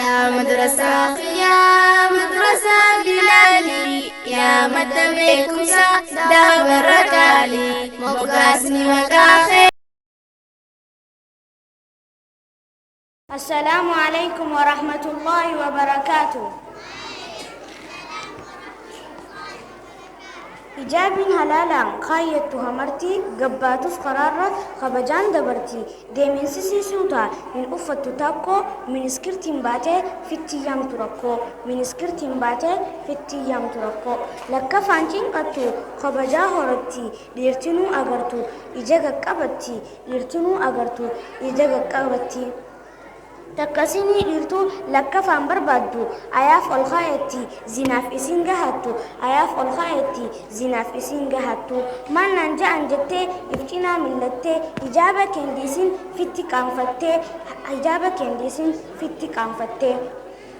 Yaa madrasaa yaa madrasaa Bilaalii yaa madda beekumsaa dabarra qaalii moggaasni maqaa kee. Assalaamu alaikum wa rahmatullahi wa barakaatu. Hijaabiin halaalaan kaayyattu hamartii gabbaatus karaarra kabajaan dabarti. Deeminsi siisuuta hin uffattu taakkoo miniskirtiin baatee fitti yaamtu rakkoo. Miniskirtiin baatee fitti yaamtu rakkoo. Lakkafaan cinqattu kabajaa horatti dhiirtinuu agartu ija qaqqabatti dhiirtinuu agartu ija qaqqabatti. Takkasinii dhiirtuu lakkafaan barbaaddu ayaaf ol kaa'etti zinaaf isin gahattu ayaaf ol kaa'etti zinaaf isin gahattu maal naan ja'an jettee if cinaa millattee hijaaba kendiisin fitti qaanfattee hijaaba kendiisin fitti qaanfattee.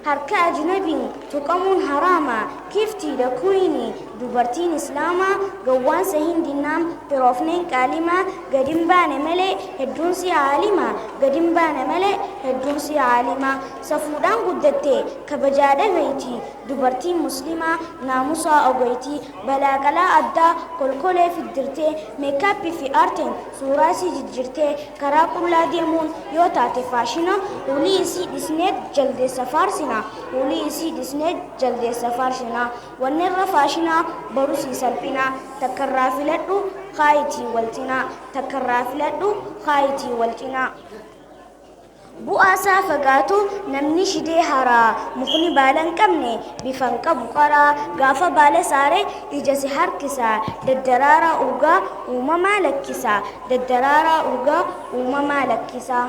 Harka ajnabiin tuqamuun haraama kiiftiidha kuyini dubartiin islaamaa gawwaansa hindinnaam firoofneen qaalimaa gadin baane malee hedduun si aalima gadin baane malee hedduun si aalima safuudhaan guddatte kabajaa dhabeeyti dubartiin muslimaa naamusaa ogeeyti balaaqalaa addaa kolkolee fiddirtee meekaappii fi aarteen suuraa isii jijjiirtee karaa qullaa deemuun yoo taate faashina hulii isii dhisneet jaldeessa faarsina hulii isii dhisneet jaldeessa faarshina wanni irra faashinaa barusii salphina takkarraa filadhu kaayitii wal cinaa takkarraa filadhu kaayitii wal cinaa. Bu'aa isaa fagaatu namni shidee haraa mukni baala hin qabne bifa hin qabu qaraa gaafa baala saare ija si harkisa daddaraaraa urgaa uumamaa lakkisa daddaraaraa urgaa uumamaa lakkisa.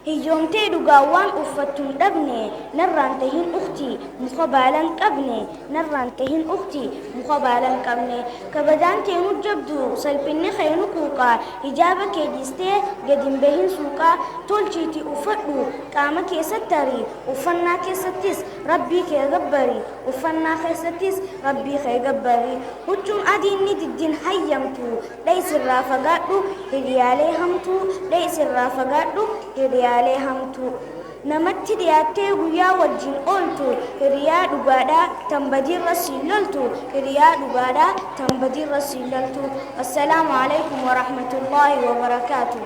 Hiyyoomtee dhugaa waan uffattu hin dhabne narraan tahin ukti muka baala hin qabne narraan tahin ukti muka baala hin qabne kabajaan teenu jabdu salphinni keenu kuuqaa hijaaba kee dhiistee gad hin bahin suuqaa tolchiiti uffadhu qaama keessatti tarii uffannaa keessattis rabbii kee gabbari uffannaa keessattis rabbii kee gabbari huccuun adiin ni diddin hayyamtu dheessirraa fagaadhu hiriyaalee hamtuu dheessirraa fagaadhu hiriyaalee hamtuu namatti dhiyaattee guyyaa wajjin ooltu hiriyaa dhugaadhaa tan badiirra siin loltu hiriyaa dhugaadhaa tan badiirra siin loltu. Assalaamu alaikum warahmatullaahi wabarakaatu.